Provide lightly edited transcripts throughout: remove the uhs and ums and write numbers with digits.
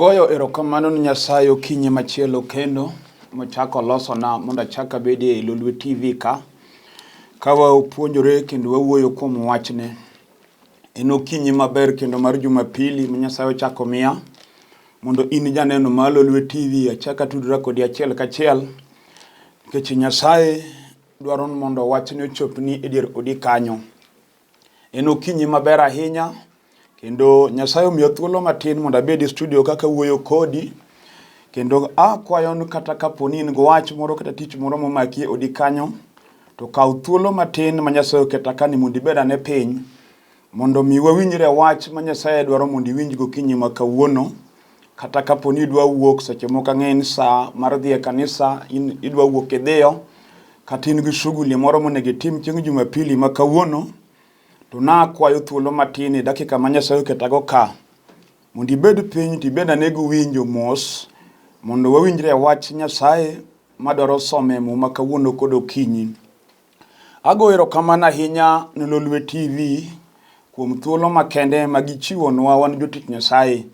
Agoyo erokamano ni Nyasaye okinyi machielo kendo mochako olosona mondo achak abedie e Lolwe TV ka ka wapuonjore kendo wawuoyo kuom wachne. En okinyi maber kendo mar Jumapili ma Nyasaye ochako miya mondo in janeno mar Lolwe TV achak atudra kodi achiel kachiel nikech Nyasaye dwaro ni mondo wachne ochopni e dier odi kanyo. En okinyi maber ahinya kendo Nyasaye omiya thuolo matin mondo abed e studio kaka wuoyo kodi kendo akwayo ni kata kapo ni in gi wach moro kata tich moro momaki e odi kanyo to kaw thuolo matin ma Nyasaye oketa kani mondo ibed ane piny mondo mi wawinjre wach ma Nyasaye dwaro mondo iwinj gokinyi ma kawuono. Kata kapo ni idwa wuok seche moko ang'e ni saa mar dhi e kanisa in idwa wuok idhiyo kata in gi shughuli moro monego itim chieng' Jumapili ma kawuono to nakwayo thuolo matin e dakika ma Nyasaye oketago ka mondo ibed piny to ibed ane gi winjo mos mondo wawinjre e wach Nyasaye madwaro somo e muma kawuono kod okinyi. Ago erokamano ahinya ne Lolwe TV kuom thuolo makende ma gichiwonwa wan jotich Nyasaye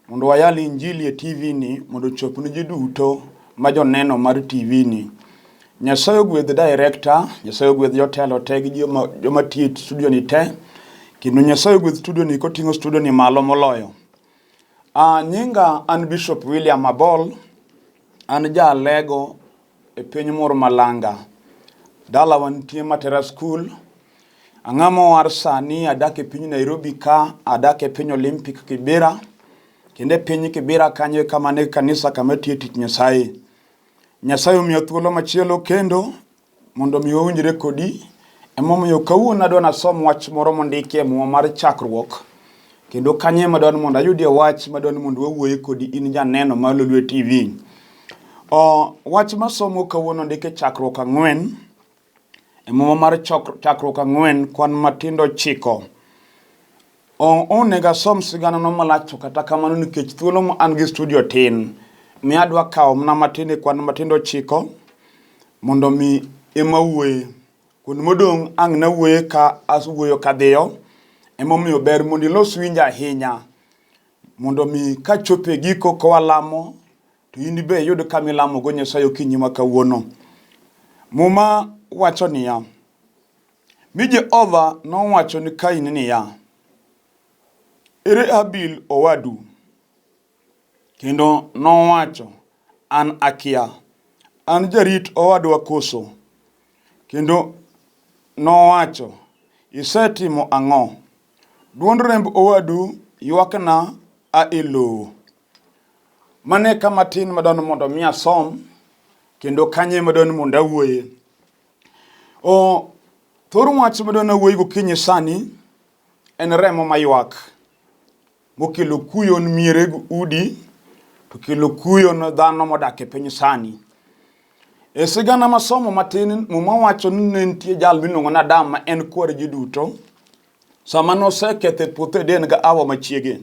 mondo wayal injili e TV ni mondo ochop ne ji duto ma joneno mar TV ni. Nyasaye ogwedh director, Nyasaye ogwedh jotelo te gi joma, joma tiyo e studio ni te, kendo Nyasaye ogwedh studio ni koting'o studio ni malo moloyo. Nyinga an Bishop William Abol, an ja Alego e piny moro Malanga. Dalawa nitie Matera School. Ang'ama owar sani adak e piny Nairobi ka, adak e piny Olympic Kibera, kendo e piny Kibera kanyo e kama ne kanisa kama tiye tich Nyasaye. Nyasaye omiya thuolo machielo kendo mondo mi wawinjre kodi. Emomiyo kawuono adwa nasom wach moro mondiki e Muma mar Chakruok. Kendo kanyo ema adwa ni mondo ayudie wach madwa ni mondo wawuoye kodi in janeno mar Lolwe TV. O, wach masomo kawuono ondik e Chakruok ang'wen, e Muma mar Chakruok ang'wen kwan matindo ochiko. Onego asom siganano malach to kata kamano nikech thuolo ma an gi studio tin, miyo adwa kawo mana matin e kwan matindo ochiko mondo mi ema awuoye. Kuond modong' ang' nawuoye ka awuoyo kadhiyo, emomiyo ber mondo ilos winjo ahinya mondo mi kachopo e giko kawalamo to in be iyud kama ilamogo Nyasaye okinyi ma kawuono. Muma wacho niya, Mi Jehova nowacho ni Kain niya, Ere Habil owadu? Kendo nowacho, An akia. An jarit owadwa koso? Kendo nowacho, Isetimo ang'o? Dwond remb owadu ywakna a e lowo. Mano e kama tin madwaro ni mondo mi asom, kendo kanyo ema adwaro ni mondo awuoye. O, thor wach madwaro ni awuoyi gokinyi sani en remo maywak. Mokelo kuyo ne miere gi udi, to kelo kuyo ne dhano modak e piny sani. E sigana masomo matin, Muma wacho ni ne nitie jal miluongo ni Adam ma en kwar ji duto. Sama noseketho e puoth Eden gi Hawa machiege,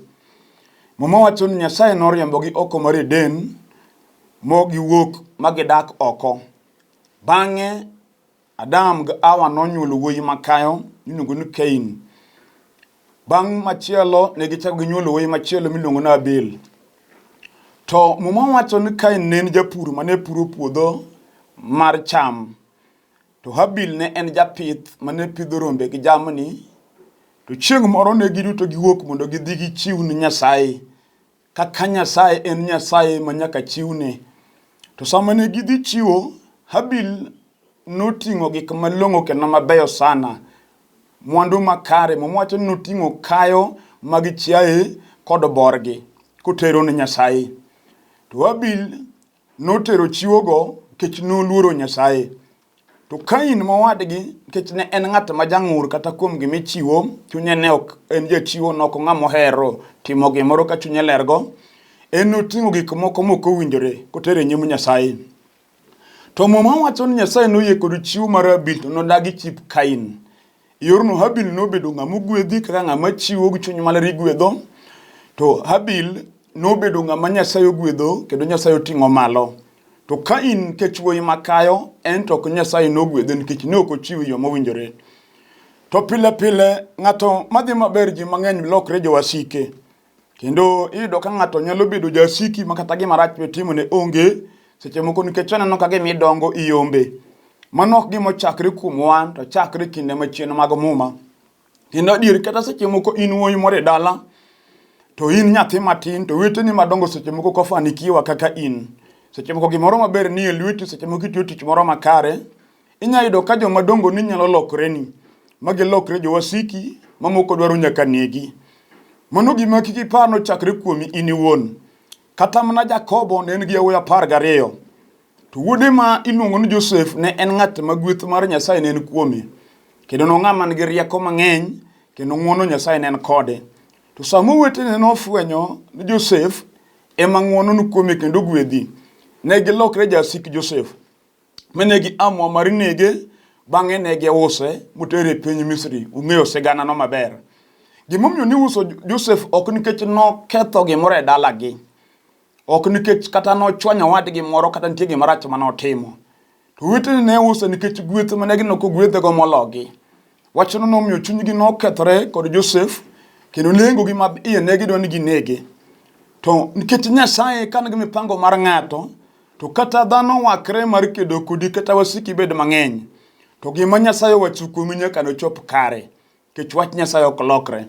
Muma wacho ni Nyasaye noriembogi oko mar Eden, mo giwuok ma gidak oko. Bang'e Adam gi Hawa nonyuolo wuoyi makayo miluongo ni Kain. Bang' machielo ne gichako ginyuolo wuoyi machielo miluongo ni Abel. To Muma wacho ni Kain ne en japur mane puro puodho mar cham. To Habil ne en japith mane pidho rombe gi jamni. To chieng' moro ne giduto giwuok mondo gidhi gichiw ne Nyasaye. Kaka Nyasaye en Nyasaye ma nyaka chiwne. To sama ne gidhi chiwo, Habil noting'o gik malong'o kendo mabeyo sana. Mwandu makare, Muma wacho ni noting'o kayo mag chiaye kod borgi kotero ne Nyasaye. To Habil notero chiwogo nikech noluoro Nyasaye. To Kain mowadgi, nikech ne en ng'at ma jang'ur kata kuom gima ichiwo, chunye ne ok en jachiwo, ne ok ng'ama ohero timo gimoro ka chunye lergo. En noting'o gik moko mok owinjore kotero e nyim Nyasaye. To Muma wacho ni Nyasaye noyie kod chiwo mar Habil to nodagi chip Kain. E yorno Habil nobedo ng'ama ogwedhi kaka ng'ama chiwo gi chuny maler igwedho. To Habil nobedo ng'ama Nyasaye ogwedho kendo Nyasaye oting'o malo. To Kain nikech wuoyi makayo, en to ok Nyasaye nogwedhe nikech ne ok ochiwo e yo mowinjore. To pile pile ng'ato madhi maber ji mang'eny lokre jowasike. Kendo iyudo ka ng'ato nyalo bedo jasiki ma kata gima rach mitimone onge, seche moko nikech oneno ka gima idongo iyombe. Mano ok gima ochakre kuom wan, to chakre kinde machien mag Muma. Kendo adier kata seche moko in wuoyi moro e dala, to in nyathi matin, to oweteni madongo seche moko ok ofanikiwa kaka in. Seche moko gimoro maber nie lweti, seche moko itiyo tich moro makare, Inya yudo ka joma dongo ni nyalo lokreni, ma gilokre jowasiki, ma moko dwaro nyaka negi. Mano gima kik ipar nochakre kuomi in iwuon. Kata mana Jakobo ne en gi yawuoyi 12. To wuode ma iluongo ni Josef ne en ng'at ma gweth mar Nyasaye ne en kuome. Kendo nong'ama nigi rieko mang'eny, kendo ng'wono Nyasaye ne en kode. To sama owetene nofwenyo ni Josef ema ng'wono ni kuome kendo gwedhi, ne gilokre jasik Josef. Mane gi amua mar nege, bang'e ne giuse motere e piny Misri. Ung'eyo siganano maber. Gimomiyo niuso Josef ok nikech noketho gimoro e dalagi, ok nikech kata nochwanyo owadgi moro kata nitie gima rach ma notimo. To owetene ne use nikech gweth mane gineno kogwedhego mologi. Wachno nomiyo chunygi nokethore kod Josef kendo nengogi ma iye ne gidwa ni ginege. To nikech Nyasaye ka nigi mipango mar ng'ato, to kata dhano wakre mar kedo kodi kata wasiki bed mang'eny, to gima Nyasaye owacho kuomi nyaka nochop kare, nikech wach Nyasaye ok lokre.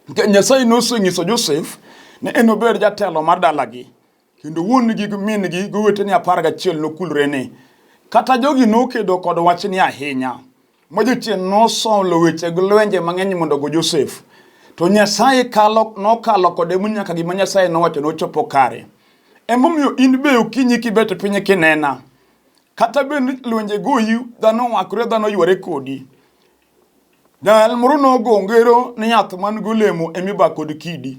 Nikech Nyasaye nosenyiso Josef ni enobed jatelo mar dalagi, kendo wuon-gi gi min-gi gi owetene 11 nokulrene. Kata jogi nokedo kod wachni ahinya, ma jachien nosolo weche gi lwenje mang'eny mondo ogo Josef. To Nyasaye kalo, nokalo kode nyaka gima Nyasaye nowacho nochopo kare. Emomiyo in be okinyi kibet piny kinena, kata bed ni lwenje goyi, dhano owakore, dhano yware kodi. Jal moro nogo ngero ni yath man golemo emiba kod kidi.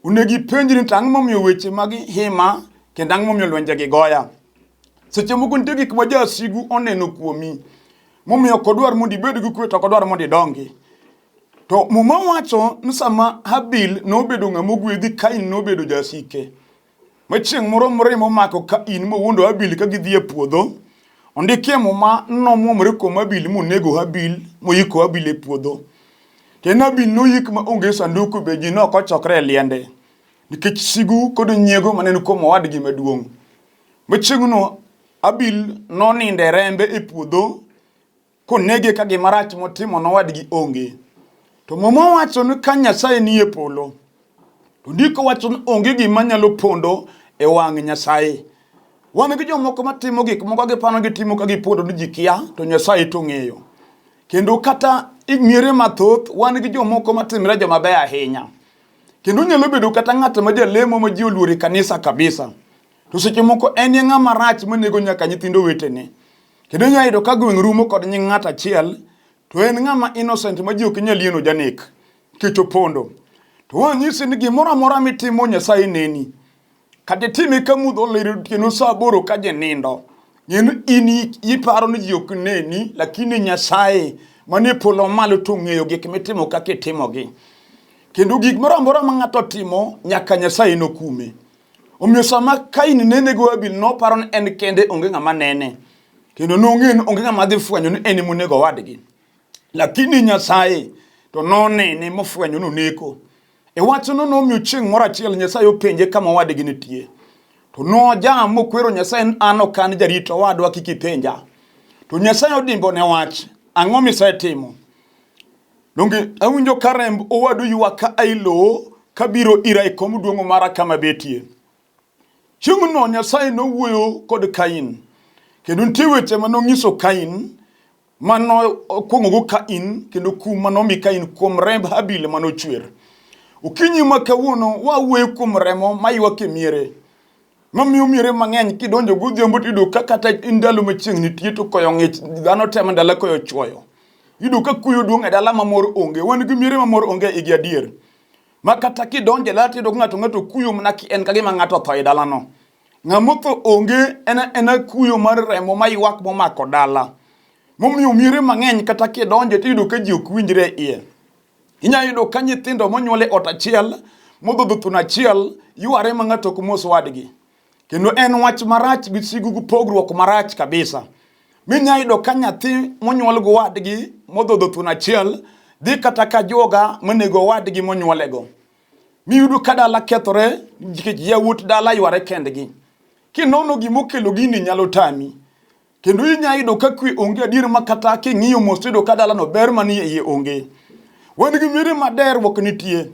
Onego ipenjri ni to ang'o momiyo weche magi hima kendo ang'o momiyo lwenje gi goya. Seche moko nitie gik ma jasigu oneno kuomi momiyo ok odwar mondo ibed gi kwe to ok odwar mondo idongi. To Muma wacho ni sama Habil nobedo ng'ama ogwedhi, Kain nobedo jasike. Ma chieng' moro mirima omako Kain mowuondo Habil ka gidhi e puodho. Ondiki e Muma ni nomwomore kuom Habil monego Habil moyiko Habil e puodho. To en Habil noyik ma onge sanduku be ji ne ok ochokre e liende nikech sigu kod nyiego mane en kuom owadgi maduong'. Ma chieng'no Habil nonindo e rembe e puodho konege ka gima rach motimo nowadgi onge. To Muma wacho ni ka Nyasaye nie polo, to ndiko wacho ni onge gima nyalo pondo e wang' Nyasaye. Wan gi jomoko matimo gik moko giparo gitimo ka gipondo ni ji kia, to Nyasaye to ng'eyo. Kendo kata e miere mathoth, wan gi jomoko matimre joma beyo ahinya. Kendo nyalo bedo kata ng'at ma jalemo ma ji oluoro e kanisa kabisa. To seche moko en e ng'ama rach manego nyaka nyithindo wetene. Kendo inyalo yudo ka gweng' rumo kod nying ng'at achiel, to en ng'ama innocent ma ji ok nyal yieno janek nikech opondo. To wanyisi ni gimoro amora mitimo Nyasaye neni. Kata itime ka mudho olir otieno saa 8 ka ji nindo. Ng'e ni in iparo ni ji ok neni, lakini Nyasaye manie polo malo to ong'eyo gik mitimo kaka itimogi. Kendo gik moro amora ma ng'ato timo nyaka Nyasaye nokume. Omiyo sama Kain ne nego Habil noparo ni en kende onge ng'ama nene. Kendo nong'eyo ni onge ng'ama dhi fwenyo ni en emonego owadgi. Lakini Nyasaye to nonene mofwenyo ni oneko. E wachno nomiyo chieng' moro achiel Nyasaye openje kama owadgi nitie. To nojam mokwero Nyasaye ni an ok an jarit owadwa kik ipenja. To Nyasaye odimbo ne wach, ang'o misetimo? Donge awinjo ka remb owadu ywak ka ai lowo kabiro ira e kom duong' mara kama betie. Chieng'no Nyasaye nowuoyo kod Kain, kendo nitie weche ma nonyiso Kain ma nokuong'ogo Kain kendo kum ma nomi Kain kuom remb Habil ma nochwer. Okinyi ma kawuono wawuoyo kuom remo maywak e miere. Mamiyo miere mang'eny kidonjo godhiambo tiyudo ka kata ndalo ma chieng' nitie to koyo ng'ich dhano temo ndalo koyo chwoyo. Iyudo ka kuyo duong' e dala ma mor onge. Wan gi miere ma mor onge igi adier. Ma kata kidonjo e dala tiyudo ka ng'ato ng'ato kuyo mana ki en ka gima ng'ato otho e dalano. Ng'ama otho onge en ena kuyo mar remo maywak momako dala. Momiyo miere mang'eny kata kidonje tiyudo ka ji ok winjre e iye. Inyalo yudo ka nyithindo monyuol e ot achiel, modhodho thuno achiel, yware ma ng'ato ok mos wadgi. Kendo en wach marach gi sigu gi pogruok marach kabisa. Minyalo yudo ka nyathi monyuol gi wadgi modhodho thuno achiel dhi kata ka juoga manego wadgi monyuolego. Miyudo ka dala kethore nikech yawuot dala yware kendgi. Kinono gima okelo gini nyalo tami. Kendo inya yudo ka kwe onge adier ma kata king'iyo mos tiyudo ka dalano ber manie iye onge. Wan gi miere ma derruok nitie.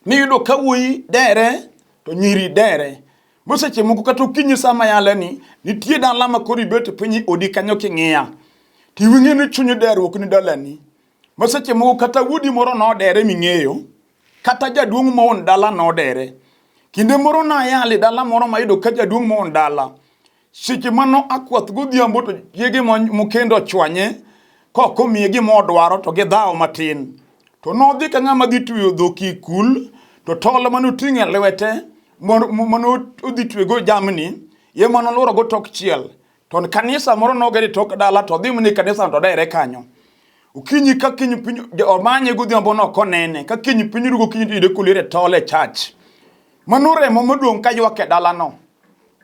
Miyudo ka wuoyi dere to nyiri dere. Ma seche moko kata okinyi sama yale ni nitie dala ma koro ibet piny e odi kanyo king'iya. Tiwing'e ni chuny derruok ni dalani. Ma seche moko kata wuodi moro nodere ming'eyo, kata jaduong' ma wuon dala nodere. Kinde moro nayalo e dala moro mayudo ka jaduong' ma wuon dala seche mano akwath godhiambo to chiege mokendo ochwanye kok omiye gima odwaro to gidhawo matin. To nodhi ka ng'ama dhi tweyo dhok e kul to tol mane oting'o e lwete mane odhi twego jamni ema nolworo go tok chiel. To kanisa moro noger e tok dala to odhi mana e kanisa to odere kanyo. Okinyi ka kiny piny omanye godhiambo no konene ka kiny piny ru gokinyi to iyude koliero e tol e church. Mano remo modong' ka ywak e dalano.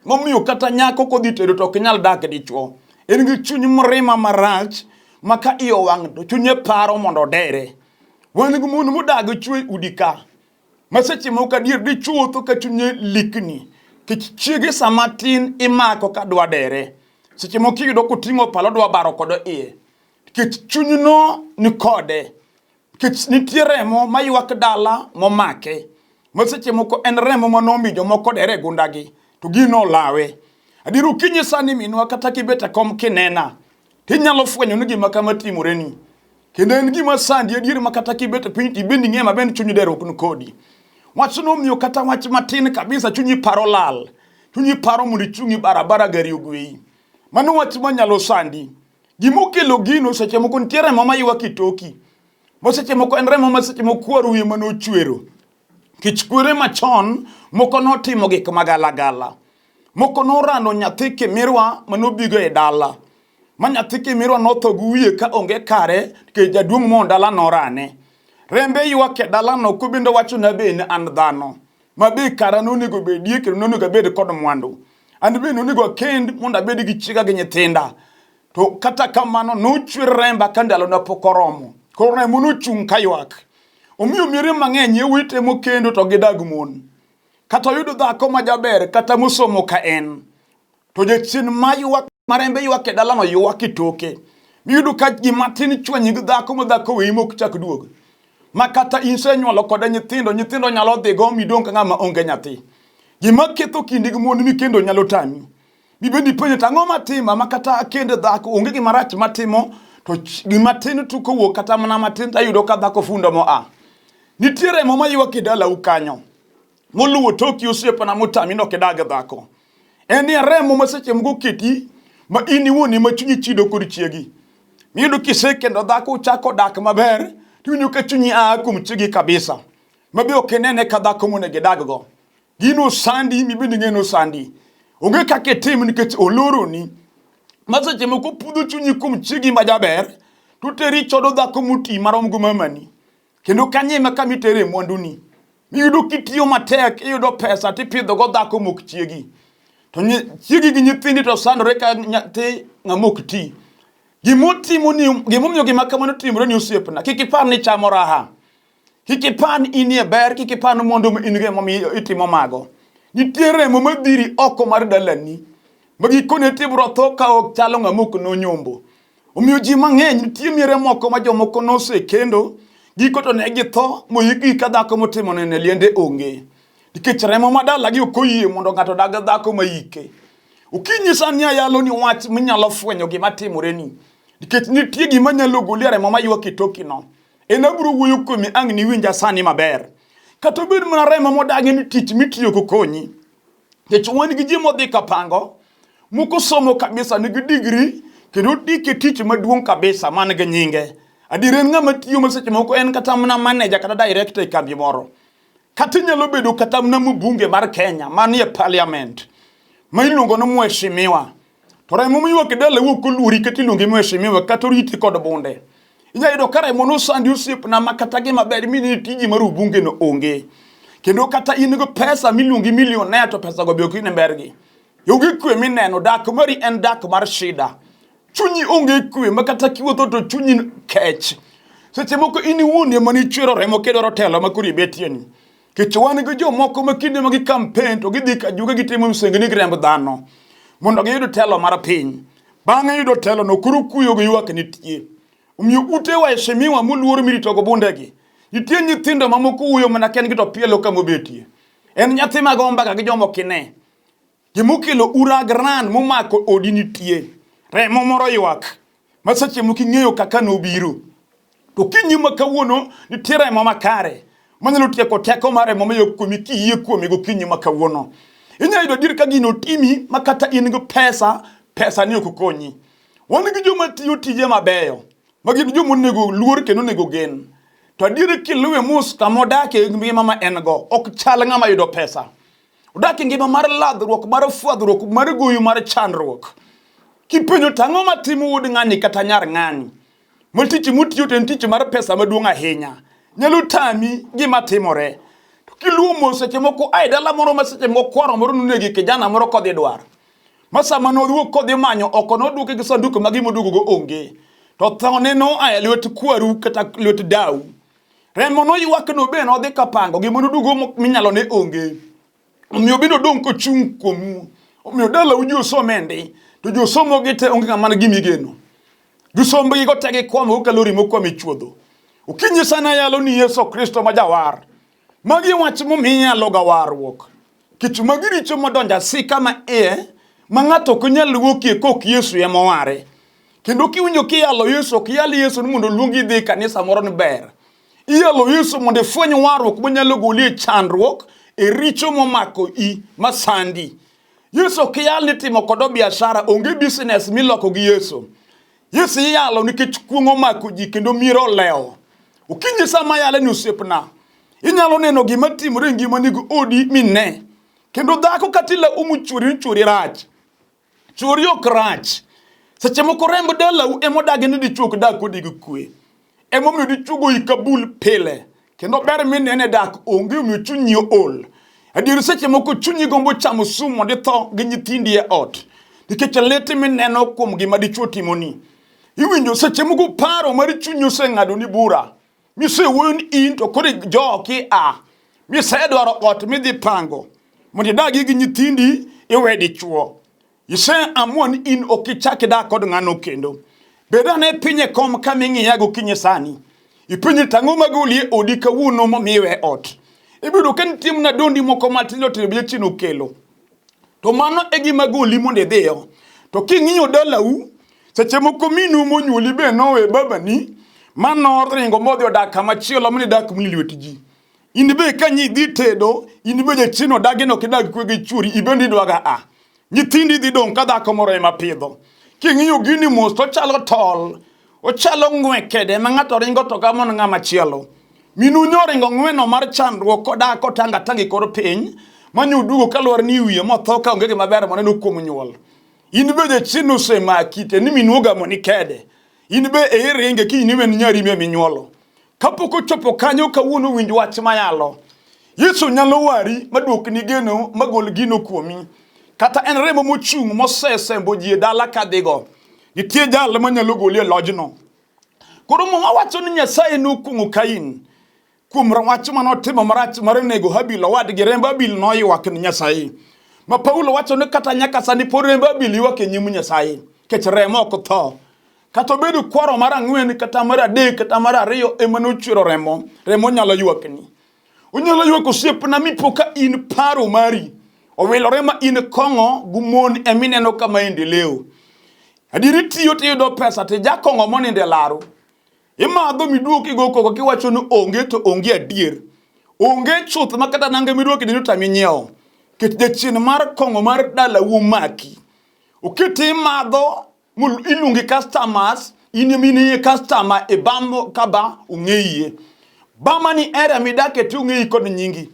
Momiyo kata nyako kodhi tedo to ok nyal dak dichuo. En gi chuny mrima marach ma ka iye owang' to chunye paro mondo odere. Wan gi mon modag chwe udi ka. Ma seche moko adier dichuo wuotho ka chunye likni. Kech chiege sama tin imako ka dwa dere. Seche moko iyudo koting'o pala odwa baro kodo iye. Nikech chunyno ni kode. Nikech nitie remo maywak dala momake. Ma seche moko en remo manomi jomoko dere e gundagi to gino olawe. Adier okinyi sani minwa kata kibet e kom kinena tinyalo fwenyo ni gima kama timoreni. Kendo en gima sandi adier ma kata kibet e piny tibende ing'e maber ni chuny derruok ni kodi. Wachno omiyo kata wach matin kabisa chunyi paro lal. Chunyi paro mondo ichung' e barabara gari ogweyi. Mano wach manyalo sandi. Gima okelo gino seche moko nitie remo maywak e toki. Ma seche moko en remo ma seche moko kwaru ema nochwero. Nikech kwere machon moko notimo gik magalagala. Moko norano nyathi kimirwa manobigo e dala. Ma nyathi kimirwa notho gi wiye ka onge kare nikech jaduong' moon dala norane. Rembe ywak e dalano kobende owacho ni abe an dhano. Ma be kara nonego bedie kendo nonego abed kod mwandu. An be nonego akend mondo abed gi chiega gi nyithinda. To kata kamano nochwer remba ka ndalona pok oromo. Koro remo nochung' ka ywak. Omiyo miere mang'eny yawuoyi temo kendo to gidag mon. Kata oyudo dhako ma jaber kata mosomo ka en. To jachien ma ywak marembe ywak e dalano ywak e toke. Miyudo ka gima tin chwanyi gi dhako ma dhako weyi mok chak duog. Ma kata isenyuolo kode nyithindo, nyithindo nyalo dhigo midong' ka ng'ama onge nyathi. Gima ketho kindi gi mon mikendo nyalo tami. Mibed ipenjo to ang'o matima ma kata akende dhako onge gima rach matimo to gima tin to kowuok kata mana matin to ayudo ka dhako fundo moa. Nitie remo maywak e dalau kanyo. Moluwo toki osiepna motami ni ok idag dhako. En ni remo ma seche moko oketi ma in iwuon ema chunyi chido kod chiegi. Miyudo kisekendo dhako uchako dak maber tiwinjo ka chunyi aa kuom chiegi kabisa. Ma be ok inene ka dhako monego idag go. Gino sandi mibende ing'e ni osandi. Onge kaka itim nikech oloroni. Ma seche moko pudho chunyi kuom chiegi ma jaber to teri chodo dhako moti marom gi mamani. Kendo kanyo ema kama itere mwanduni. Miyudo kitiyo matek iyudo pesa tipidho go dhako mok chiegi. To chiegi gi nyithindi to sandore ka nyathi ng'ama ok ti. Gimotimo ni gimomiyo gima kamano timore ni osiepna kik ipar ni chamo raha. Kik ipar ni inie ber, kik ipar ni mwandu ma in go emomiyo itimo mago. Nitie remo madhiri oko mar dalani ma gikone to ibiro tho ka ok chalo ng'ama ok nonyombo. Omiyo ji mang'eny nitie miere moko ma jomoko nosekendo giko to ne githo moyikgi ka dhako motimo neno e liende onge. Nikech remo ma dalagi ok oyie mondo ng'ato odag dhako ma ike. Okinyi sani ayalo ni wach minyalo fwenyo gima timoreni. Nikech nitie gima nyalo goli e remo maywak e tokino. En abiro wuoyo kuome ang' niwinja sani maber. Kata obed mana remo modagi ni tich mitiyo ok okonyi. Nikech wan gi ji modhi kapango, moko somo kabisa nigi digri kendo odike tich maduong' kabisa man gi nyinge. Adier en ng'ama tiyo ma seche moko en kata mana manager kata director e kambi moro. Kata inyalo bedo kata mana mbunge mar Kenya manie parliament ma iluongo ni mheshimiwa. To remo miywak e dalau ok oluori kata iluonge mheshimiwa kata oriti kod bunde. Inyalo yudo ka remo nosandi osiepna ma kata gima ber mini tiji mar ubunge no onge. Kendo kata in gi pesa miluongi millionaire to pesa go be ok ine bergi. Onge kwe mineno, dak mari en dak mar shida. Chunyi onge kwe ma kata kiwuotho to chunyi kech. Seche moko in iwuon ema nichwero remo kidwaro telo ma koro ibetie ni. Kech wan gi jomoko ma kinde ma gi campaign to gidhi ka juge gitimo misengni gi remb dhano mondo giyud telo mar piny. Bang'e yudo telo no koro kuyo gi ywak nitie. Omiyo ute waheshimiwa moluor miritogo bundegi. Nitie nyithindo mamoko wuoyo mana kendgi to pielo kama obetie. En nyathi ma go mbaka gi joma ok ine. Gimokelo uragran momako odi nitie. Remo moro ywak. Ma seche moko ing'eyo kaka nobiro. To kinyi ma kawuono nitie remo makare manyalo tieko teko mar remo mayo kuomi kiyie kuome gokinyi ma kawuono. Inyalo yudo adier ka gino otimi ma kata in gi pesa, pesa ni ok okonyi. Wan gi joma tiyo tije mabeyo, ma gin joma onego luor kendo onego gen. To adier kiluwe mos kama odakie ngima ma en go, ok chal ng'ama yudo pesa. Odak e ngima mar ladhruok, mar fwadhruok, mar goyo, mar chandruok. Kipenjo to ang'o matimo wuod ng'ani kata nyar ng'ani? Ma tich motiyo to en tich mar pesa maduong' ahinya. Nyalo tami gima timore. To kiluwo mos seche moko ae dala moro ma seche moko kwaro moro nonegi kijana moro kodhi dwar. Ma sama nowuok kodhi manyo oko nodwoke gi sanduku ma gima oduogogo onge. To thone noa e lwet kwaru kata lwet dau. Remo noywak no be nodhi kapango gima noduogo minyalo ne onge. Omiyo bende odong' kochung' kuomu. Omiyo dalau ji osomendi to josomo gi te onge ng'ama nigi migeno. Gisombgi go te gikwamo ka lori mokwamo e chuodho. Okinyi sana yalo ni Yesu Kristo ma jawar. Magi wach momiyo iyaloga warruok. Kech magi richo modonjo asika ma iye ma ng'ato ok nyal wuokie kok Yesu ema oware. Kendo kiwinjo kiyalo Yesu, ok yal Yesu ni mondo oluongi idhi e kanisa moro ni ber. Iyalo Yesu mondo ifweny warruok manyalo goli e chandruok, e richo momako i masandi. Yesu ok yal ni timo kodo biashara, onge business miloko gi Yesu. Yesu iyalo nikech kuong' omako ji kendo mier olewo. Okinyi sama yale ni osiepna, inyalo neno gima timore e ngimani gi odi mine. Kendo dhako kata ilaumo chwori ni chwori rach. Chwori ok rach. Seche moko remb dalau ema odagi ni dichwo ok dag kodi gi kwe. Emomiyo dichwo goyi kabul pile. Kendo ber minene dak onge omiyo chunyi ool. Adier seche moko chunyi gombo chamo sum mondo itho gi nyithindi e ot. Nikech lit mineno kuom gima dichwo timoni. Iwinjo seche moko paro mar chunyi oseng'adoni bura. Misewuoyo ni in to koro joki a. Misedwaro ot midhi pango mondo idagi gi nyithindi iwe dichwo. Ise amua ni in ok ichak idak kod ng'ano kendo. Bed ane piny e kom kama ing'iya gokinyi sani. Ipenjri to ang'o magoli e odi kawuono momiyo iwe ot. Ibiro ka nitie mana dondi moko matindo tindo ma jachien okelo. To mano e gima goli mondo idhiyo. To king'iyo dalau, seche moko minu monyuoli be nowe babani ma noringo modhi odak kama chielo mane dak mni lwet ji. In be ka nyi dhi tedo, in be jachien odagi no kidag kwe gi chwori, ibende idwaga a. Nyithindi dhi dong' ka dhako moro ema pidho. King'iyo gini mos to ochalo tol, ochalo ng'we kede ma ng'ato ringo to gamo ne ng'ama chielo. Minu nyoringo ng'weno mar chandruok kodak kotanga tanga e kor piny, ma nyoduogo kaluwore ni wiye motho ka onge gima ber moneno kuom nyuol. In be jachien osemaki te ni minu ogamo ni kede. In be e iringe kiny ni en nyari minyuolo. Kapok ochopo kanyo kawuono winj wach mayalo. Yesu nyalo wari maduokni geno magol gino kuomi. Kata en remo mochung' mosesembo ji e dala kadhigo. Nitie jal manyalo goli e lojno. Koro Muma wacho ni Nyasaye nokuong'o Kain kuom wach mane otimo marach mar nego Habil owadgi. Remb Habil noywak ni Nyasaye. Ma Paulo wacho ni kata nyaka sani pod remb Habil ywak e nyim Nyasaye. Nikech remo ok tho. Kata obedo kwaro mar ang'wen kata mar adek kata mar ariyo ema nochwero remo, remo nyalo ywakni. Onyalo ywak osiepna mipo ka in paro mari owilore ma in kong'o gi mon emineno ka maendeleo. Adieri tiyo tiyudo pesa to ijakong'o monindo e laro. Imadho miduog kigo koko kiwacho ni onge to onge adier. Onge chuth ma kata nanga mirwako e tami nyiewo. Ket jachien mar kong'o mar dalau omaki. Oketi imadho iluongi customers in ema in iye customer e bam ka ba ong'eyi bama ni area midake to ong'eyi kod nyingi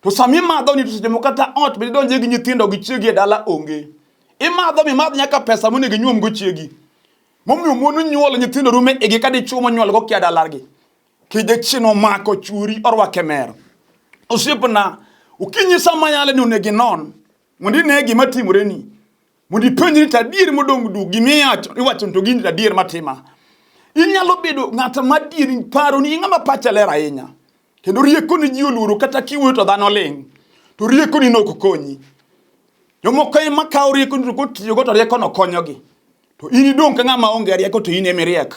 to sama imadho ni to seche moko kata ot be idonje gi nyithindo gi chiegi e dala onge imadho mimadh nyaka pesa monego inyuom go chiegi momiyo mon nyuol nyithindo rume igi ka dichuo monyuol go kia dalagi kijachien omako churi orwake mer osiepna okinyi sama yale ni onego inon mondo ine gima timoreni mondo ipenjri to adier modong' duk gima iwacho to gini adier matima. Inyalo bedo ng'at madier paro ni ng'ama pache ler ahinya. Kendo riekoni ji oluoro kata kiwuoyo to dhano ling'. To riekoni no ok konyi. Jomoko ema kawo riekoni to kotiyogo to riekono konyogi. To in idong' ka ng'ama onge rieko to in ema iriek.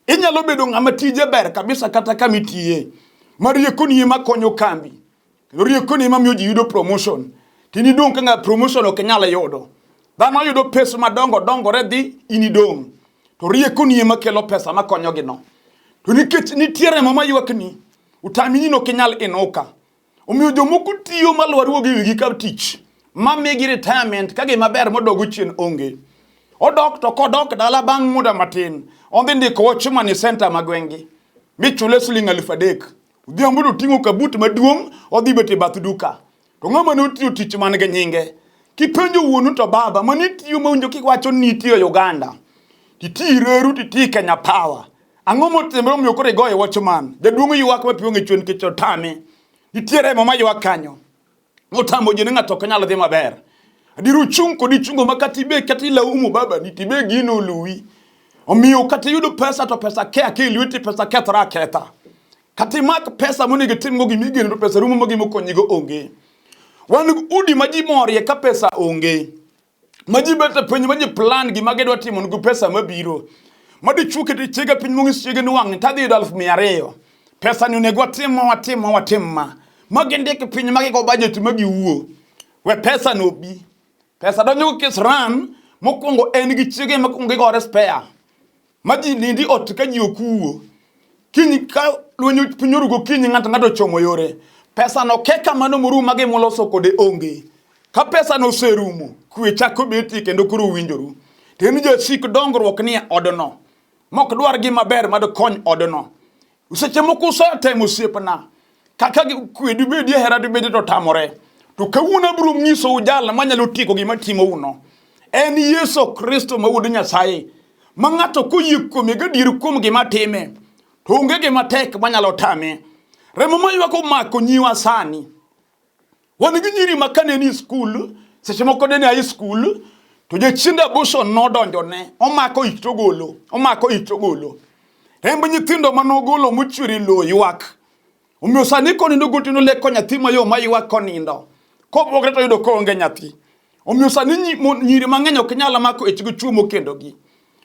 Inyalo bedo ng'ama tije ber kabisa kata kama itiye. Ma riekoni ema konyo kambi. Kendo riekoni ema miyo ji yudo promotion. To in idong' ka ng'a promotion ok inyal yudo. Dhano yudo pesa madongo dongore dhi in idong'. To riekoni ema kelo pesa makonyogi no. To nikech nitie remo maywakni, utami ni ok inyal inuka. Omiyo jomoko tiyo malwar wuok e wigi ka tich ma migi retirement ka gima ber modogo chien onge. Odok to kodok dala bang' muda matin, odhi ndiko watchman e center ma gweng'gi michule siling 3000. Odhiambo to oting'o kabut maduong' odhi bet e bath duka. To ng'ama ne otiyo tich man gi nyinge? Kipenjo wuonu to baba, mane itiyo mawinjo kiwacho ni itiyo Uganda, titi Reru, titi Kenya Power. Ang'o motimore omiyo koro igoyo watchman? Jaduong' ywak ma pi wang'e chwer nikech otame. Nitie remo ma ywak kanyo. Motamo ji ni ng'ato ok nyal dhi maber. Adier ochung' kodi chungo ma kata ibe kata ilaumo babani tibe gino oluwi. Omiyo kata iyudo pesa to pesa ke ake e lweti pesa kethore aketha. Kata imak pesa monego itimgo gima igeno to pesa rumo ma gima okonyigo onge. Wan gi udi ma ji morie ka pesa onge. Ma ji bet e piny ma ji plan gima gidwa timo gi pesa mabiro. Ma dichuo kete chiege piny mong'is chiege ni wang'ni tadhi yudo 200,000. Pesa ni onego watim ma watim ma watim ma. Ma gindik piny ma gigo budget ma giwuo. We pesa no obi. Pesa donjo gi kisran mokwongo en gi chiege mokwongo gigore spare. Ma ji nindi ot ka ji ok wuo. Kiny ka lweny piny oru gokinyi ng'ato ng'ato ochomo yore. Pesa no ke kamano morumo ma gima uloso kode onge. Ka pesa no oserumo, kwe chako betie kendo koro uwinjoru. To en jasik dongruok nie odno. Mok dwar gima ber ma dikony odno. Seche moko usetemo osiepna kaka kwe dibedie hera dibedie to tamore. To kawuono abiro nyisou jal manyalo tieko gima timouno. En Yesu Kristo ma wuod Nyasaye ma ng'ato koyie kuome gadier kuom gima time to onge gima tek manyalo tame. Remo maywak omako nyiwa sani. Wan gi nyiri ma kane ni skul, seche moko nene high school, to jachiend abortion nodonjone, omako ich to ogolo, omako ich to ogolo. Remb nyithindo ma nogolo mochwer e lowo ywak. Omiyo sani konindo gotieno leko nyathi mayom maywak konindo. Kobwogre to oyudo koonge nyathi. Omiyo sani nyiri mang'eny ok nyal mako ich gi chwo mokendogi.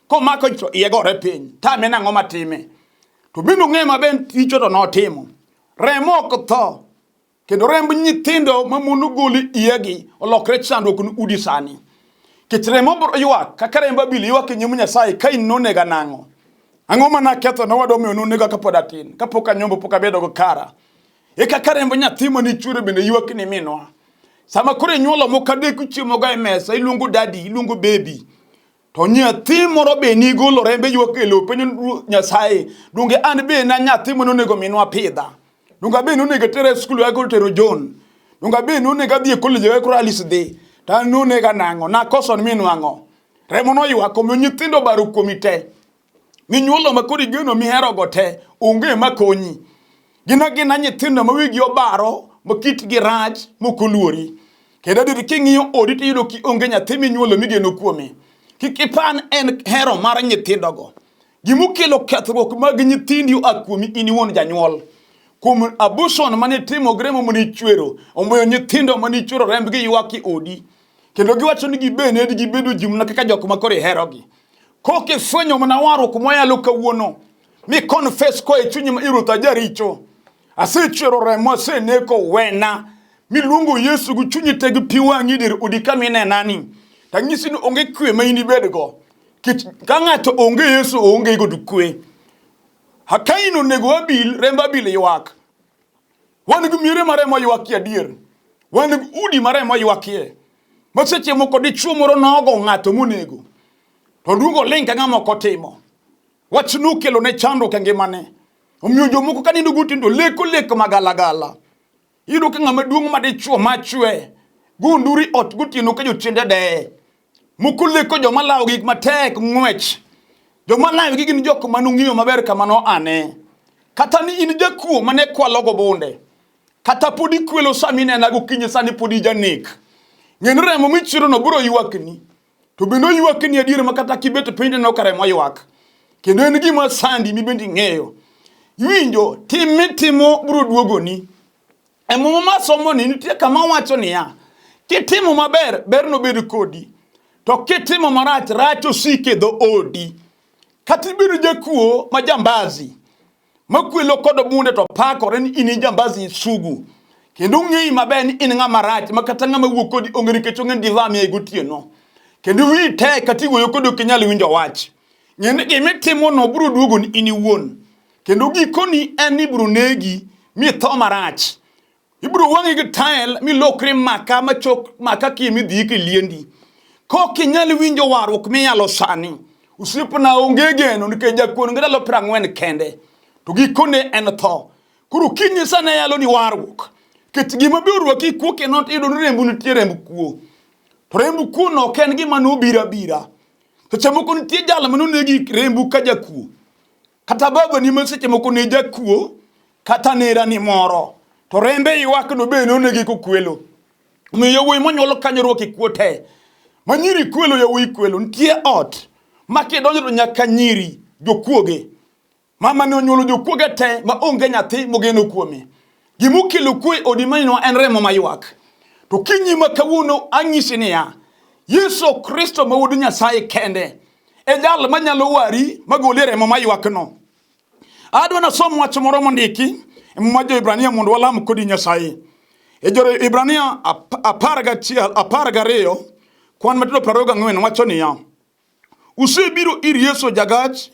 Komako ich to iye gore piny. Tame nang'o matime. To bende ong'eyo maber richo to notimo. Remo ok tho. Kendo remb nyithindo ma mon ogolo iyegi olokre chandruok ni udi sani. Kech remo biro ywak kaka remb Abil ywak e nyim Nyasaye Kain nonega nang'o? Ang'o ma naketho ne owadwa omiyo nonega kapod atin, kapok anyombo pok abedo gi kara. E kaka remb nyathi mane ichwero bende ywak ni minwa. Sama koro inyuolo moko adek uchiemoga e mesa, iluongo daddy, iluongo baby. To nyathi moro be nigolo rembe ywak e lowo penjo Nyasaye, donge an be na nyathi mane onego minwa pidha? Donge abe nonego tera e skul kaka otero John? Donge abe nonego adhi e college kaka koro Alice dhi? To an nonega nang'o? Nakoso ni minwa ang'o? Remo noywak omiyo nyithindo obaro kuomi te. Minyuolo ma koro igeno miherogo te onge makonyi. Gin agina nyithindo ma wigi obaro, ma kitgi rach, mok oluori. Kendo adier king'iyo odi tiyudo kionge nyathi minyuolo migeno kuome. Kik ipan en hero mar nyithindogo. Gimokelo kethruok mag nyithindi oa kuomi in iwuon janyuol. Kuom abortion mane itimo gi remo mane ichwero, omiyo nyithindo mane ichwero rembgi ywak e odi. Kendo giwacho ni gibende gibedo ji mana kaka jok ma koro iherogi. Kok ifwenyo mana warruok mwayalo kawuono, mi confess koa e chunyi ma Ruoth ajaricho. Asechwero remo, aseneko, wena. Miluongo Yesu gi chunyi te gi pi wang'i dir odi kama inenani. Tanyisi ni onge kwe ma in ibedgo. Kech ka ng'ato onge Yesu oonge kod kwe. Ha Kain onego Abil, remb Abil ywak. Wan gi miere ma remo ywakie adier. Wan gi udi ma remo ywakie. Ma seche moko dichuo moro nogo ng'ato monego. To duogo ling ka ng'ama ok otimo. Wach nokelo ne chandruok e ngimane. Omiyo jomoko ka nindo gotieno to leko lek magalagala. Iyudo ka ng'ama duong' ma dichuo machwe go nduri ot gotieno ka jochiende deye. Moko leko joma lawo gik matek ng'wech. Joma lawogi gin jok ma nong'eyo maber kama noane. Kata ni in jakuo mane kwalo go bunde. Kata pod ikwelo sama inena gokinyi sani pod ijanek. Ng'e ni remo michirono biro ywakni. To bende oywakni adier ma kata kibet piny tineno ka remo ywak. Kendo en gima sandi mibende ing'eyo. Iwinjo, tim mitimo biro duogoni. E muma ma somoni nitie kama wacho niya, kitimo maber, ber nobed kodi. To kitimo marach, rach osik e dho odi. Kata ibedo jakuo ma jambazi, makwelo kod bunde to pakore ni in jambazi sugu. Kendo ong'eyi maber ni in ng'ama rach ma kata ng'ama wuok kodi onge nikech ong'e ni divamie gotieno. Kendo wiyi tek kata iwuoyo kode ok inyal winjo wach. Ng'e ni gima itimono biro duogoni in iwuon. Kendo gikoni en ni ibiro negi mi itho marach. Ibiro wang'i gi tael milokri maka machok maka kie midhi e liendi. Kok inyal winjo warruok miyalo sani, osiepna onge geno nikech jakuo nigi ndalo 40 kende. To gikone en tho. Koro kinyisa ne yalo ni warruok. Nikech gima be orwaki kuo kendo iyudo ni rembu nitie remb kuo. To remb kuo no ok en gima nobiro abira. Seche moko nitie jal mane onegi rembu ka jakuo. Kata babani ma seche moko ne jakuo kata nerani moro. To rembe ywak no be nonegi kokwelo. Omiyo yawuoyi monyuol kanyo rwak kuo te. Ma nyiri kwelo yawuoyi kwelo. Nitie ot ma kidonjo to nyaka nyiri jokuoge. Mama ne onyuolo jokuoge te ma onge nyathi mogeno kuome. Gima okelo kwe odi maneno en remo maywak. To kinyi ma kawuono anyisi niya, Yesu Kristo ma wuod Nyasaye kende e jal manyalo wari magoli remo maywakno. Adwa nasom wach moro mondiki e Muma Jo-Hibrania mondo walam kodi Nyasaye. E Jo-Hibrania 12 kwan matindo 24 wacho niya, Usebiro ir Yesu jagach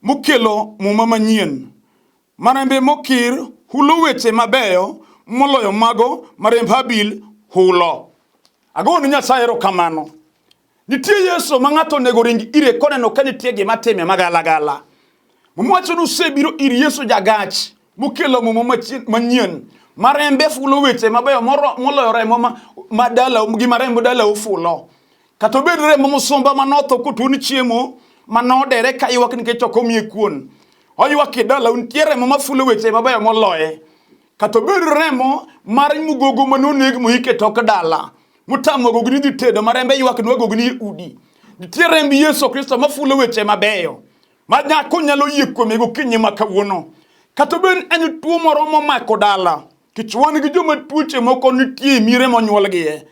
mokelo muma manyien, ma rembe mokir hulo weche mabeyo moloyo mago ma remb Habil hulo. Agoni Nyasaye erokamano. Nitie Yesu ma ng'ato onego ring ire koneno ka nitie gima time magalagala. Muma wacho ni usebiro ir Yesu jagach mokelo muma manyien ma rembe fulo weche mabeyo moloyo remo ma dalau gi ma remb dalau fulo. Kata obed remo musumba ma notho kotun chiemo ma nodere ka ywak nikech ok omiye kuon. Oywak e dalau nitie remo mafulo weche mabeyo moloye. Kata obed remo mar mugogo ma noneg moik e tok dala. Motamo agogni dhi tedo ma rembe ywak nwa agogni e udi. Nitie remb Yesu Kristo mafulo weche mabeyo. Ma nyako nyalo yie kuome gokinyi ma kawuono. Kata obed en tuo moro momako dala. Kech wan gi joma tuoche moko nitie e miere monyuolgie.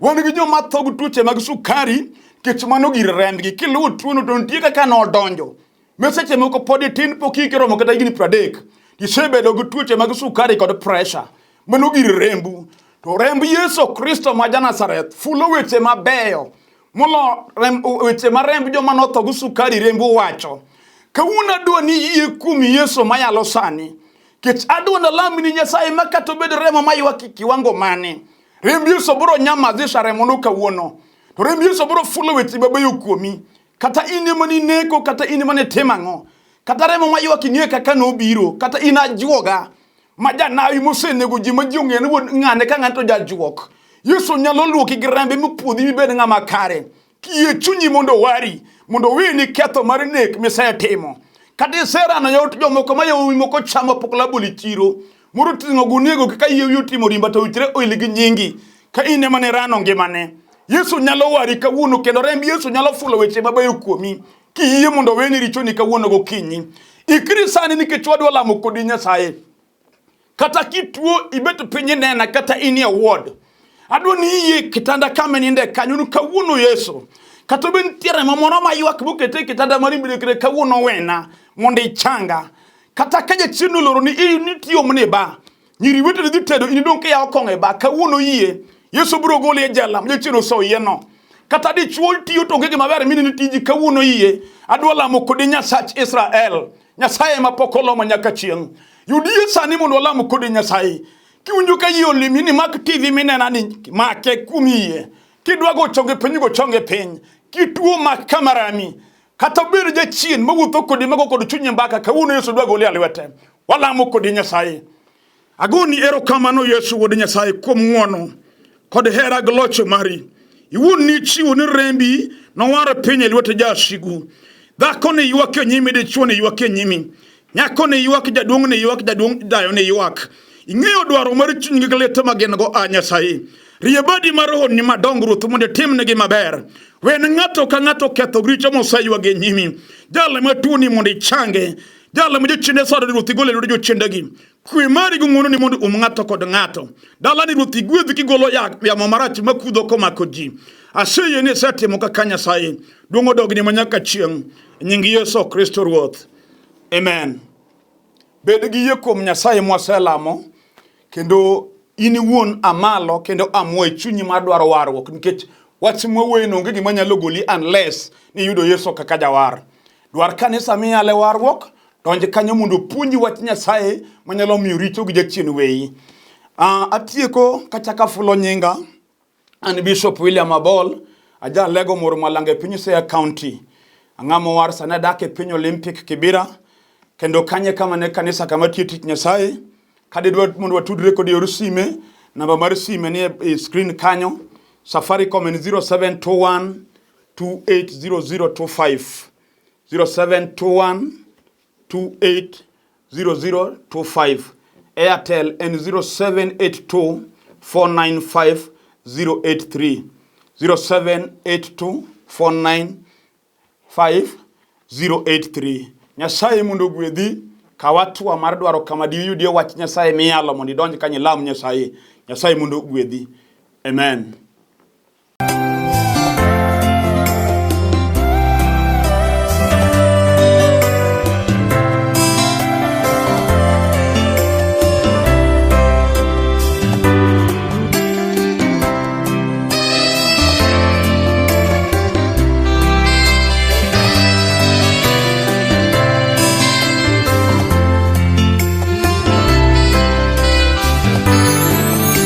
Wan gi joma tho gi tuoche mag sukari kech mano gir rembgi. Kiluwo tuono to nitie kaka nodonjo. Ma seche moko pod itin pok hiki oromo kata higni 30. Isebedo gi tuoche mag sukari kod pressure. Mano gir rembu. To remb Yesu Kristo ma ja-Nazareth fulo weche mabeyo molo weche ma remb joma notho gi sukari rembu wacho. Kawuono adwa ni iyie kuom Yesu mayalo sani. Kech adwa nalam ni Nyasaye ma kata obed remo maywak e kiwango mane. Remb Yesu biro nyamazisha remono kawuono. To remb Yesu biro fulo weche mabeyo kuomi. Kata in ema nineko, kata in ema nitimo ang'o. Kata remo maywak ing'e kaka nobiro. Kata in ajuoga ma janawi mosenego ji ma ji ong'eyo ni wuod ng'ane ka ng'ane to jajuok. Yesu nyalo luoki gi rembe mipuodhi mibed ng'ama kare. Kiyie chunyi mondo owari, mondo oweni ketho mar nek misetimo. Kata iserano yawuot jomoko ma yawuowi moko chamo pok labol e chiro. Moro oting'o gunia go kaka yie wiye otimo rimba to owichre oil gi nyingi. Ka in ema ne rano ngimane. Yesu nyalo wari kawuono kendo remb Yesu nyalo fulo weche mabeyo kuomi. Kiyie mondo oweni richoni kawuono gokinyi. Ikri sani nikech wadwa lamo kodi Nyasaye. Kata kituo ibet piny inena kata inie ward. Adwa ni iyie kitanda kama ininde kanyo ni kawuono Yesu. Kata obed nitie remo moro ma ywak mokete e kitanda mari midekre kawuono wena mondo ichanga. Kata ka jachien oloro ni nitiyo mne ba. Nyiri weteni dhi tedo in idong' kiyawo kong'o e ba kawuono yie. Yesu biro goli e jela ma jachien osoyie no. Kata dichuo tiyo to onge gima ber mineno tiji kawuono yie. Adwa lamo kodi Nyasach Israel. Nyasaye ma pok olomo nyaka chieng'. Yud yie sani mondo walam kodi Nyasaye. Kiwinjo ka yie olimi ni mak TV minena ni make kuom yie. Kidwa go chonge piny go chonge piny. Kituo mak kamarami. Kata obed jachien mawuotho kodi mago kod chunye mbaka kawuono Yesu dwa goli e lwete. Walamo kodi Nyasaye. Agoni erokamano Yesu wuod Nyasaye kuom ng'wono kod hera gi locho mari. Iwuon nichiwo ni rembi nowaro piny e lwet jasigu. Dhako ne ywak e nyimi, dichwo ne ywak e nyimi. Nyako ne ywak, jaduong' ne ywak, jaduong' dayo ne ywak. Ing'eyo dwaro mar chunygi gi lit ma gin go, a Nyasaye. Rie badi mar honni madongo Ruoth mondo itimnegi maber. Wen ng'ato ka ng'ato ketho gi richo moseywago e nyimi. Jal matuoni mondo ichange. Jal ma jochiende sando ni Ruoth igol e lwedo jochiendegi. Kwe mari gi ng'wononi mondo um ng'ato kod ng'ato. Dalani Ruoth igwedh kigolo yamo marach makudho komako ji. Aseyie ni isetimo kaka Nyasaye. Duong' odogni ma nyaka chieng'. E nying Yesu Kristo Ruoth. Amen. Bed gi yie kuom Nyasaye mwaselamo kendo in iwuon amalo kendo amua e chunyi mar dwaro warruok nikech wach mwawuoyeno onge gima nyalo goli unless ni iyudo Yesu kaka jawar. Dwar kanisa miyale warruok, donj kanyo mondo opuonji wach Nyasaye manyalo miyo richo gi jachien weyi. Atieko kachako afulo nyinga. An Bishop William Abol, aja Lego Moro Malanga e piny Siaya County. Ang'ama owar sani adak e piny Olympic Kibera, kendo kanye kama ne kanisa kama tiyo tich Nyasaye. Ka didwa mondo watudre kod yor sime, namba mar sime ni e screen kanyo. Safaricom en 0721 280025. 0721 280025. Airtel en 0782 495 083. 0782 495 083. Nyasaye mondo ogwedhi kaw hatua mar dwaro kama diyudie wach Nyasaye miyalo mondo idonj kanyo ilam Nyasaye. Nyasaye mondo ogwedhi. Amen.